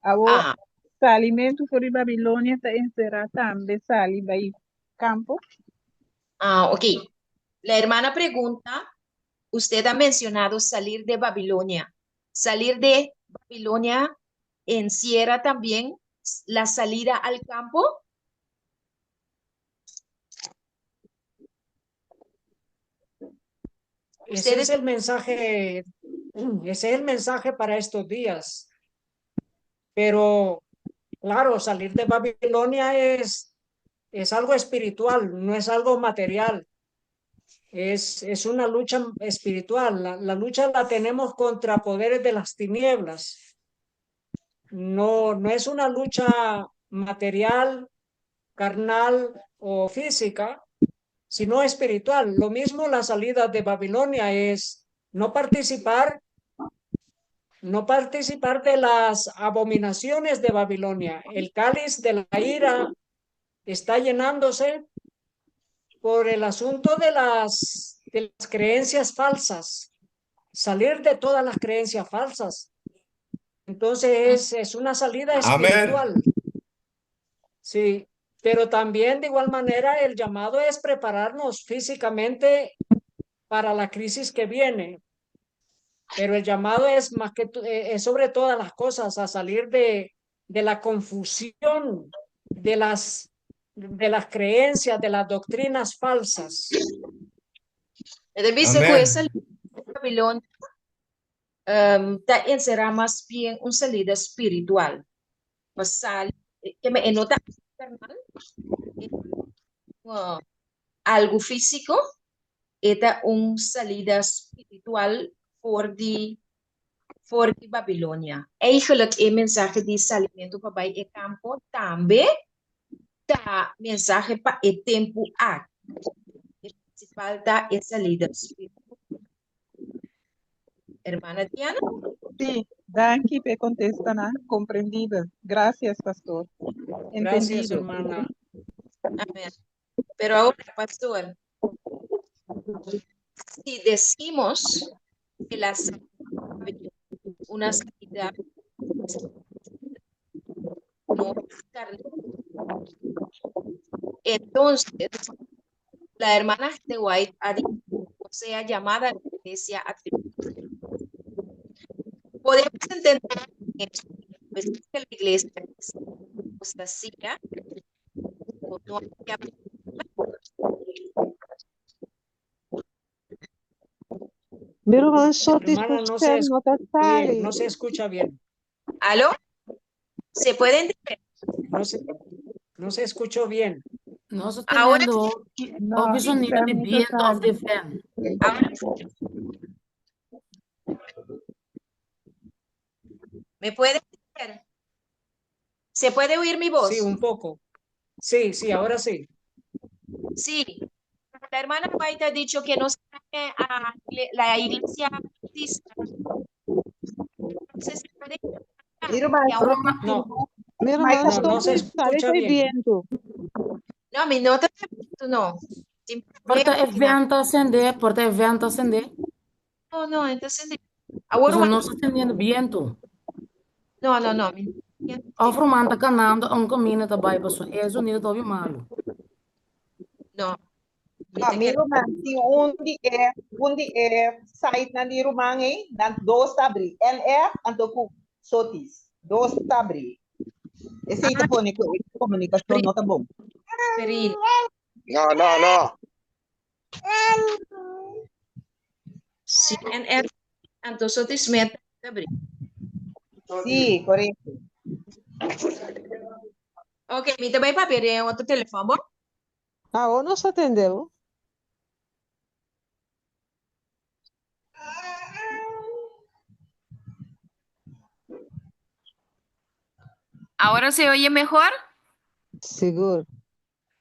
Awor, salimentu for di Babilonia ta enserá tambe sali bai kampo? Ah, ok. La hermana pregunta, usted ha mencionado salir de Babilonia. Salir de Babilonia encierra también la salida al campo? Ese es el mensaje, ese es el mensaje para estos días. Pero, claro, salir de Babilonia es, es algo espiritual, no es algo material. Es, es una lucha espiritual. La, la lucha la tenemos contra poderes de las tinieblas. No, no es una lucha material, carnal o física, sino espiritual. Lo mismo la salida de Babilonia es no participar, no participar de las abominaciones de Babilonia. El cáliz de la ira está llenándose por el asunto de las, de las creencias falsas, salir de todas las creencias falsas. Entonces es, es una salida espiritual. Sí, pero también de igual manera el llamado es prepararnos físicamente para la crisis que viene. Pero el llamado es más que eh, es sobre todas las cosas a salir de, de la confusión de las, de las creencias, de las doctrinas falsas. E ta bisa ku e salida di Babilonia ta enserá mas bien un salida spiritual. Pa sali, e no ta. karnal, e ta algu físiko, e ta un salida spiritual for di for di Babilonia. Eigenlijk e mensahe di salimentu pa bai e kampo tambe ta mensahe pa e tempu aki. E prinsipal ta e salida spiritual. Hermana Diana? Sí, danki p'e kontestanan, komprendibel. Gracias, pastor. Gracias, Entendido. hermana. Amén. Pero ahora, pastor, si decimos que la una salida no carnal, entonces la hermana de White ha dicho que sea llamada a la iglesia adventista. Podemos entender que que la iglesia es apostasía, o no hay que Mi ruman Sotis Hermana, no se stem no ta bien, sali. no se escucha bien. ¿Aló? ¿Se puede entender? No se, no se escuchó bien. Nos ta Ahora teniendo No, hopi sonido di stem no ta biento of sali. di fan. Ahora ¿Me puede entender? ¿Se puede oír mi voz? Sí, un poco. Sí, sí, ahora sí. Sí. La hermana White ha dicho que no se llame a la iglesia adventista. Entonces, se puede Mi ruman, que aún No, Mi ruman no, no se Sotis sali escucha fo'i bien. bientu. No, mi nota no. Sin Por ta problema, e vento a sende, por ta e vento a sende. No, no, entonces, ahora Pasobra nos ta tendiendo bientu. No, no, no. Mi Of ruman ta kanando un kaminda ta bai paso e zonido ta hopi malu. No. Mi No, ta mi kere. ruman tin un di e un di e site nan di ruman ei, nan dos ta abri, NF anto ku Sotis, dos ta abri. Esei ta pone ku e komunikashon no ta bon. Peril. No, no, no. Sí, NF anto Sotis meta ta abri. Sí, korekto. Ok, mi ta bai papia den otro telefòn, bo? Awor nos ta tende bo. Ahora se oye mejor? Sigur.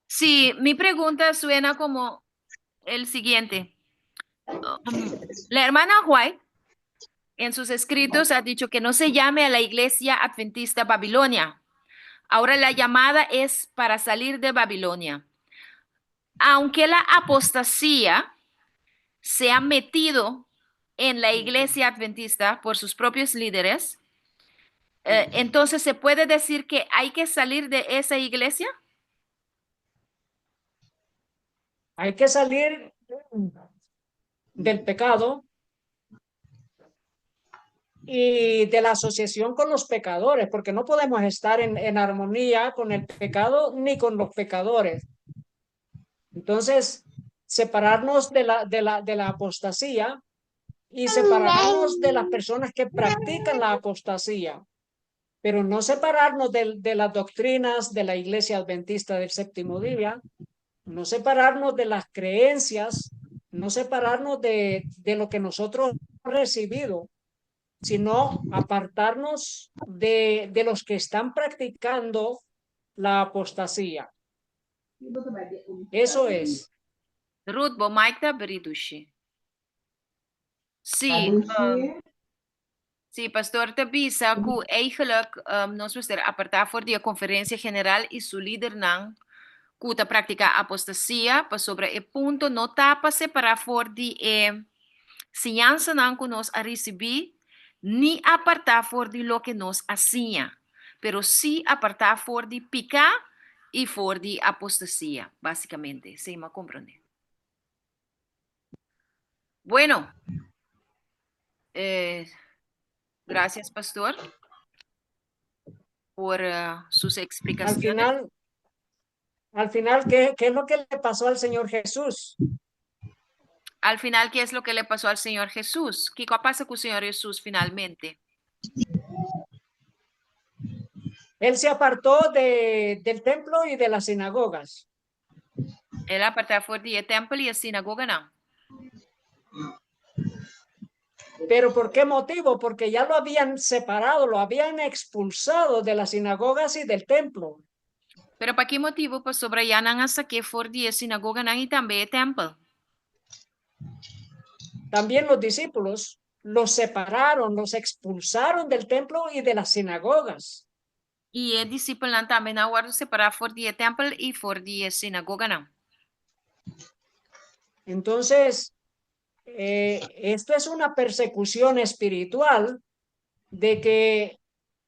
Sí, mi pregunta suena como el siguiente. La hermana White en sus escritos ha dicho que no se llame a la iglesia adventista Babilonia. Ahora la llamada es para salir de Babilonia. Aunque la apostasía se ha metido en la iglesia adventista por sus propios líderes, entonces ¿se puede decir que hay que salir de esa iglesia? Hay que salir del pecado y de la asociación con los pecadores, porque no podemos estar en armonía con el pecado ni con los pecadores. Entonces, separarnos de la apostasía y separarnos de las personas que practican la apostasía, pero no separarnos de las doctrinas de la Iglesia Adventista del Séptimo Día, no separarnos de las creencias, no separarnos de lo que nosotros hemos recibido, sino apartarnos de los que están practicando la apostasía. Eso es. Ruth, bo mic ta habrí dushi. Sí, sí, pastor ta bisa ku eigenlijk nos mester apartá for di e konferensia general i su lidernan ku ta praktiká apostasia pasobra e punto no ta pa separá for di e siñansanan ku nos a risibí ni apartá for di loke nos a siña, pero sí apartá for di piká i for di apostasia, básikamente. Esei mi a komprondé. Bueno, gracias, pastor, por sus Al explicaciones. final, al final, ¿qué, qué es lo que le pasó al Señor Jesús? Al final, ¿qué es lo que le pasó al Señor Jesús? ¿Qué pasa con el Señor Jesús finalmente? Él se apartó de, del templo y de las sinagogas. El a apartá for di e tèmpel i e sinagoganan. Pero ¿por qué motivo? Porque ya lo habían separado, lo habían expulsado de las sinagogas y del templo. Pero pa ki motibu? Pasobra ya nan a sak'é for di e sinagoganan i tambe e tèmpel. También los discípulos los separaron, los expulsaron del templo y de las sinagogas. I e disipelnan tambe nan a wòrdu separá for di e tèmpel i for di e sinagoganan. Entonces, eh, esto es una persecución espiritual de que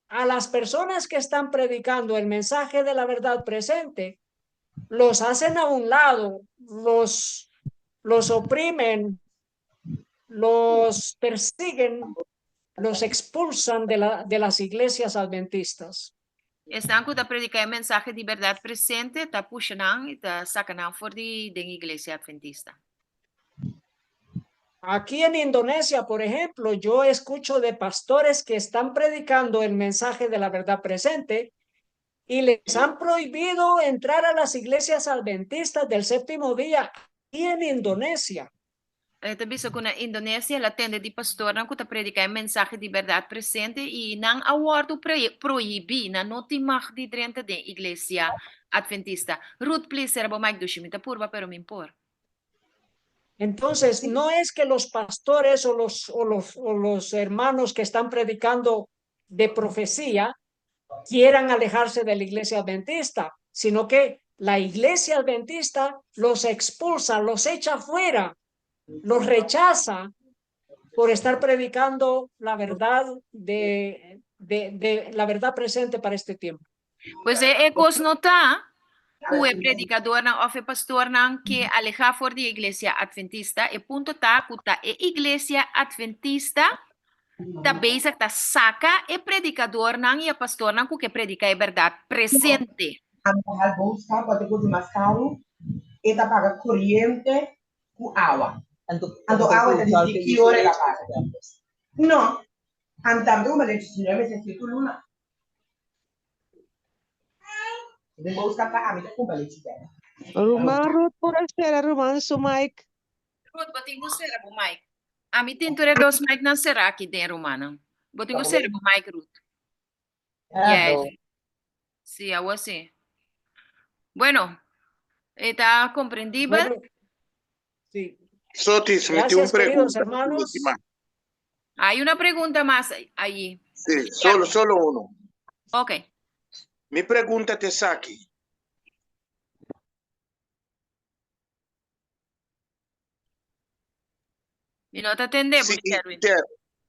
a las personas que están predicando el mensaje de la verdad presente, los hacen a un lado, los, los oprimen, los persiguen, los expulsan de, la, de las iglesias adventistas. Esnan ku ta prediká e mensahe di bèrdat presente ta pusha nan i ta saka nan for di den Iglesia Adventista. Aquí en Indonesia, por ejemplo, yo escucho de pastores que están predicando el mensaje de la verdad presente y les han prohibido entrar a las iglesias adventistas del séptimo día aquí en Indonesia. E ta bisa ku na Indonesia el a tende di pastornan ku ta prediká e mensahe di bèrdat presente i nan a wòrdu prohibí, nan no tin mag di drenta den Iglesia Adventista. Ruth, please sera bo mic dushi, mi ta purba pero mi por. Entonces, no es que los pastores o los, o los, o los hermanos que están predicando de profecía quieran alejarse de la iglesia adventista, sino que la iglesia adventista los expulsa, los echa fuera, los rechaza por estar predicando la verdad de, de, de la verdad presente para este tiempo. Pues e kos no ta ku e predikadornan òf e pastornan ke alehá for di e iglesia adventista. E punto ta ku ta e iglesia adventista ta bezig ta saka e predikadornan i e pastornan ku ke prediká e bèrdat presente. Ami a busca pa te cosa mas caro, e ta paga coriente cu awa. Anto awa ta di ki ora el a paga. No, ami tambe un balechi señora mester haci tur luna. Den busca pa ami ta cumpra lechi bek. Ruman Ruth por a sera ruman su mic. Ruth, bo tin ku sera bo mic. Ami tin tur e dos micnan será aki den rumannan. Bo tin ku sera bo mic, Ruth. Yes. Sí, awor sí. Bueno, e ta komprendibel. Bueno, sí. Sotis, mi tin un Gracias, queridos pregunta hermanos. última. Hay una pregunta más allí. Sí, solo, solo uno. Ok. Mi pregunta ta esaki. Mi no ta tende bo, Sí, Sherwin. Sir,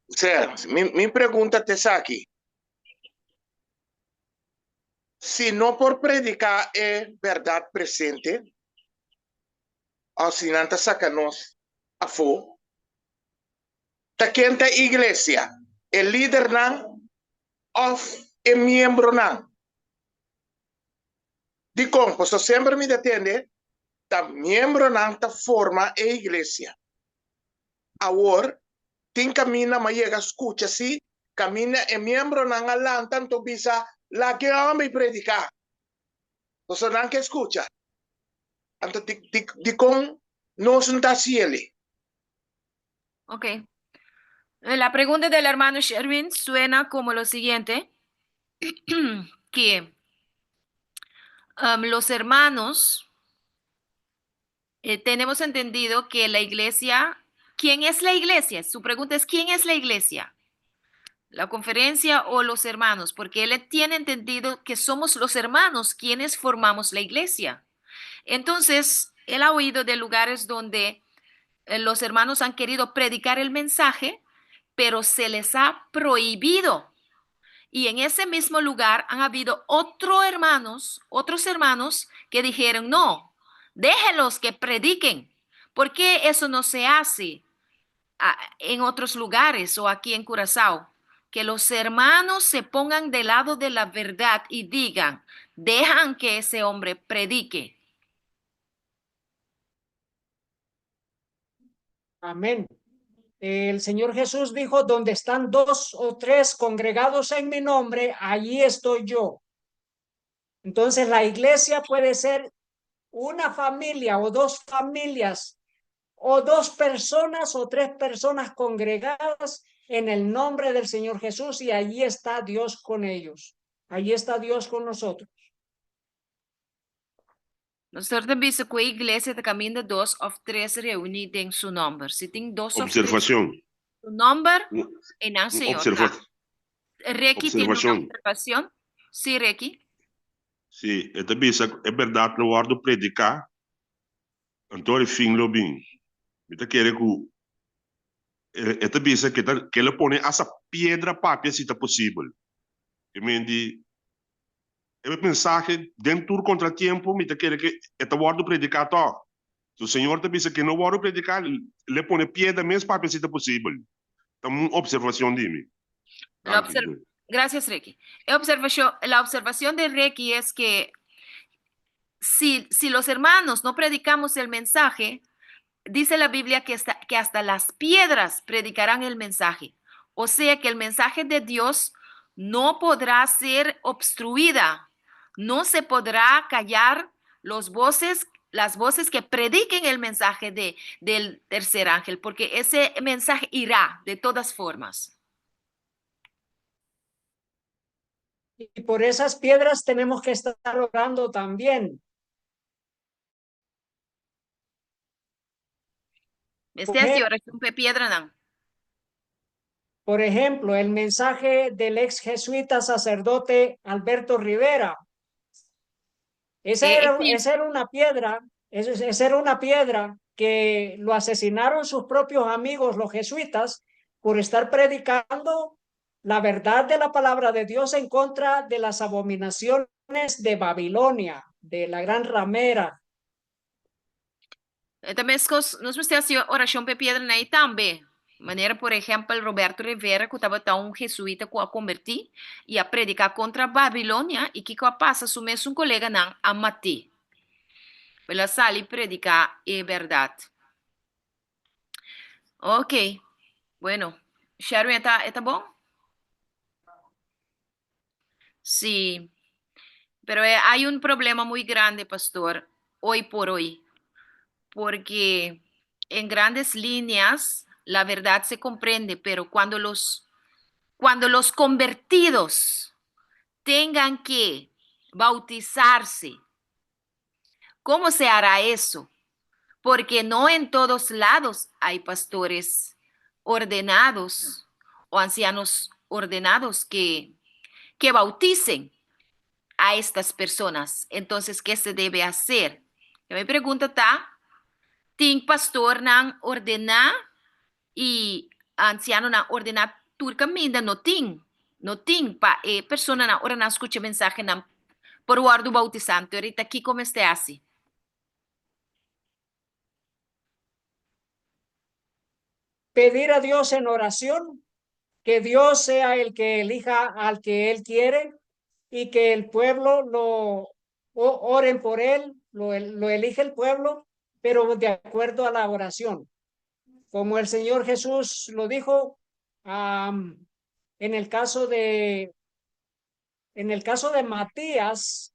sir, mi, mi pregunta ta esaki. Si no por prediká e bèrdat presente, òf si nan ta saka nos afó, ta ken ta iglesia? E lidernan òf e miembronan? Dikon? Pasobra semper mi ta tende ta miembronan ta forma e iglesia. Awor, tin kaminda mi a yega skucha si kaminda e miembronan a lanta anto bisa laga e hòmber prediká. Pasobra nan ke skucha. Anto dikon nos no ta hasi el'i? Ok. La pregunta del hermano Sherwin suena como lo siguiente, que los hermanos eh, tenemos entendido que la iglesia, ¿quién es la iglesia? Su pregunta es, ¿quién es la iglesia? La conferencia o los hermanos, porque él tiene entendido que somos los hermanos quienes formamos la iglesia. Entonces, él ha oído de lugares donde eh, los hermanos han querido predicar el mensaje, pero se les ha prohibido. Y en ese mismo lugar han habido otros hermanos, otros hermanos que dijeron, no, déjenlos que prediquen. ¿Por qué eso no se hace en otros lugares o aquí en Curazao? Que los hermanos se pongan del lado de la verdad y digan, dejan que ese hombre predique. Amén. El Señor Jesús dijo, donde están dos o tres congregados en mi nombre, allí estoy yo. Entonces la iglesia puede ser una familia o dos familias o dos personas o tres personas congregadas en el nombre del Señor Jesús y allí está Dios con ellos. Allí está Dios con nosotros. Nos ta bisa ku e iglesia ta kaminda dos òf tres reuní den su nòmber. Si tin dos òf tres Observashon. su nòmber, Un einan un Señor observa ta. Ricky tin un observashon. observashon? Sí, Ricky. Sí, e ta bisa ku e bèrdat lo wòrdu prediká, anto e fin lo bin. Mi ta kere ku e e ta bisa ku e ta ke lo pone asta piedra papia si ta posibel. E men di E mensahe den tur kontratiempo mi ta kere ke e ta wòrdu prediká tòg. Su Señor ta bisa ke no wòrdu prediká, l'e pone piedra mes papia si ta posibel. Ta un opservashon di mi. La Danki. obser Gracias Ricky. E observacion, la observación de Ricky es que si, si los hermanos no predicamos el mensaje, dice la Biblia que hasta, que hasta las piedras predicarán el mensaje. O sea que el mensaje de Dios no podrá ser obstruida, no se podrá callar los voces, las voces que prediquen el mensaje de, del tercer ángel, porque ese mensaje irá de todas formas. Y por esas piedras tenemos que estar orando también. Mester hasi orashon pa e piedranan. Por ejemplo, el mensaje del ex jesuita sacerdote Alberto Rivera. Esa Eh, era, sí. esa era una piedra, esa, esa era una piedra que lo asesinaron sus propios amigos, los jesuitas, por estar predicando la verdad de la palabra de Dios en contra de las abominaciones de Babilonia, de la gran ramera. E ta meskos, nos mester hasi orashon pa e piedranan ei tambe. Manera por ehèmpel Roberto Rivera ku tabata un jesuita ku a kombertí i a prediká kontra Babilonia i kiko a pasa su mesun koleganan a mat'é. El a sali prediká e bèrdat. Ok, bueno, Sherwin e ta e ta bon? Sí, pero eh, hay un problema muy grande, pastor, hoy por hoy, porque en grandes líneas la verdad se comprende, pero cuando los, cuando los convertidos tengan que bautizarse, ¿cómo se hará eso? Porque no en todos lados hay pastores ordenados o ancianos ordenados que, que bauticen a estas personas. Entonces, ¿qué se debe hacer? Mi pregunta ta, tin pastornan ordená i ansianonan ordená tur kaminda no tin, no tin pa e personanan ora nan skucha mensahenan por wòrdu boutisá. Anto rita kiko mester hasi? Pedir a Dios en oración, que Dios sea el que elija al que Él quiere y que el pueblo lo oren por él, lo, lo elige el pueblo, pero de acuerdo a la oración. Como el Señor Jesús lo dijo um, en el caso de en el caso de Matías,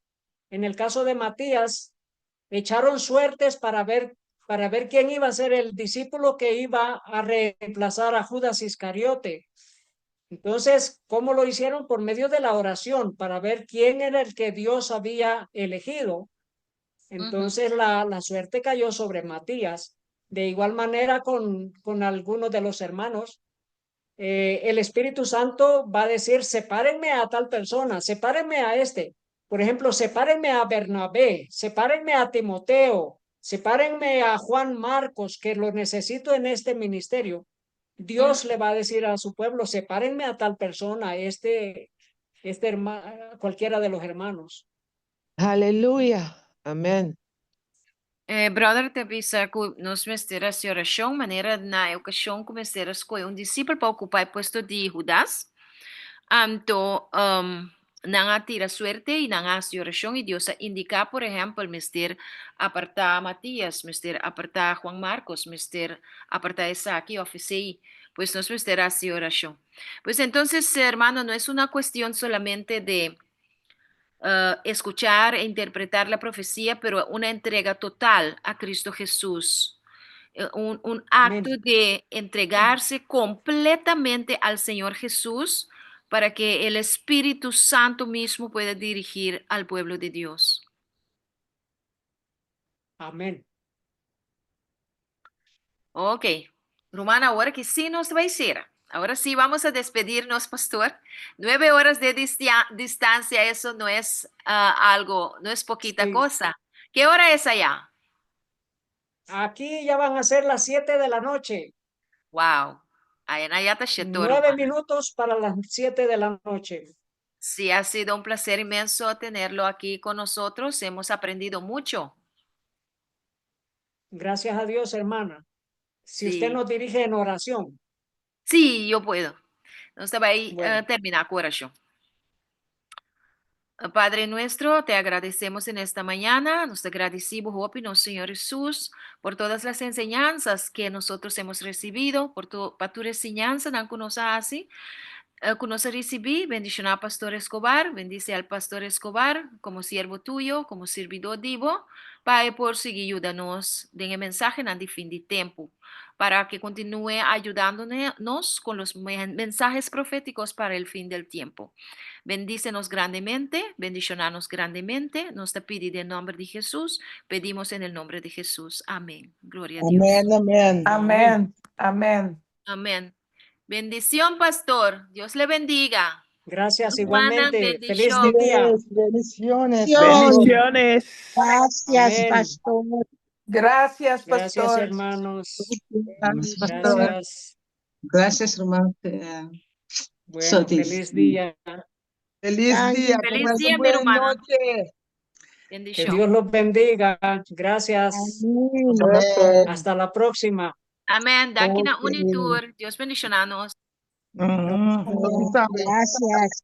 en el caso de Matías, echaron suertes para ver para ver quién iba a ser el discípulo que iba a reemplazar a Judas Iscariote. Entonces, ¿cómo lo hicieron? Por medio de la oración, para ver quién era el que Dios había elegido. Entonces, la, la suerte cayó sobre Matías. De igual manera con, con algunos de los hermanos, eh, el Espíritu Santo va a decir, sepárenme a tal persona, sepárenme a este. Por ejemplo, sepárenme a Bernabé, sepárenme a Timoteo, sepárenme a Juan Marcos, que lo necesito en este ministerio. Dios le va a decir a su pueblo, sepárenme a tal persona, este, este hermano, cualquiera de los hermanos. Aleluya. Amèn. E brother ta bisa ku nos mester hasi orashon manera na e okashon ku mester a skohe un disipel pa okupá e puesto di Hudas. Anto nan a tira suerte i nan a hasi orashon i Dios a indiká, por ehèmpel, mester apartá Matias, mester apartá Juan Marcos, mester apartá esaki òf esei. Pues nos mester hasi orashon. Pues entonces, hermano, no es una cuestión solamente de. Escuchar e interpretar la profecía, pero una entrega total a Cristo Jesús. Un acto de entregarse completamente al Señor Jesús para que el Espíritu Santo mismo pueda dirigir al pueblo de Dios. Amén. Ok. Ruman, awor ku sí nos bai sera. Ahora sí vamos a despedirnos, pastor. 9 horas de distancia, eso no es algo, no es poquita cosa. ¿Qué hora es allá? Aquí ya van a ser las 7 de la noche. Wow. Allá ta 9 minutos para las 7 de la noche. Sí, ha sido un placer inmenso tenerlo aquí con nosotros. Hemos aprendido mucho. Gracias a Dios, hermana. Si usted nos dirige en oración. Sí, yo puedo. Nos bai bueno. Terminá ku orashon. Padre nuestro, te agradecemos en esta mañana, nos agradecemos, hopi, nos Señor Jesús, por todas las enseñanzas que nosotros hemos recibido, por tu, pa tu enseñanza, ku nos a hasi, ku nos a risibí, bendishoná Pastor Escobar, bendice al Pastor Escobar como siervo tuyo, como servidor di Bo, pa por sigui yuda nos den mensahe di fin di tempu, para que continúe ayudándonos con los mensajes proféticos para el fin del tiempo. Bendícenos grandemente, bendishoná nos grandemente. Nos te pide en nombre de Jesús. Pedimos en el nombre de Jesús. Amén. Gloria a Dios. Amén, amén. Amén. Amén. Amén. Bendición, pastor. Dios le bendiga. Gracias, Hermana, igualmente. Feliz bendición. día. Bendiciones. Bendiciones. Gracias, Amén. pastor. Gracias, Gracias, pastor. hermanos. Gracias, pastor. Gracias. Gracias, hermano. Bueno, Sotis. feliz día. Feliz día. Feliz día, mi Buenas hermano. noches. Que Bendición. Dios los bendiga. Gracias. Amén. Amén. Hasta la próxima. Amén. Danki na Ok. un i tur. Dios bendishoná nos. Nos sabe. Gracias.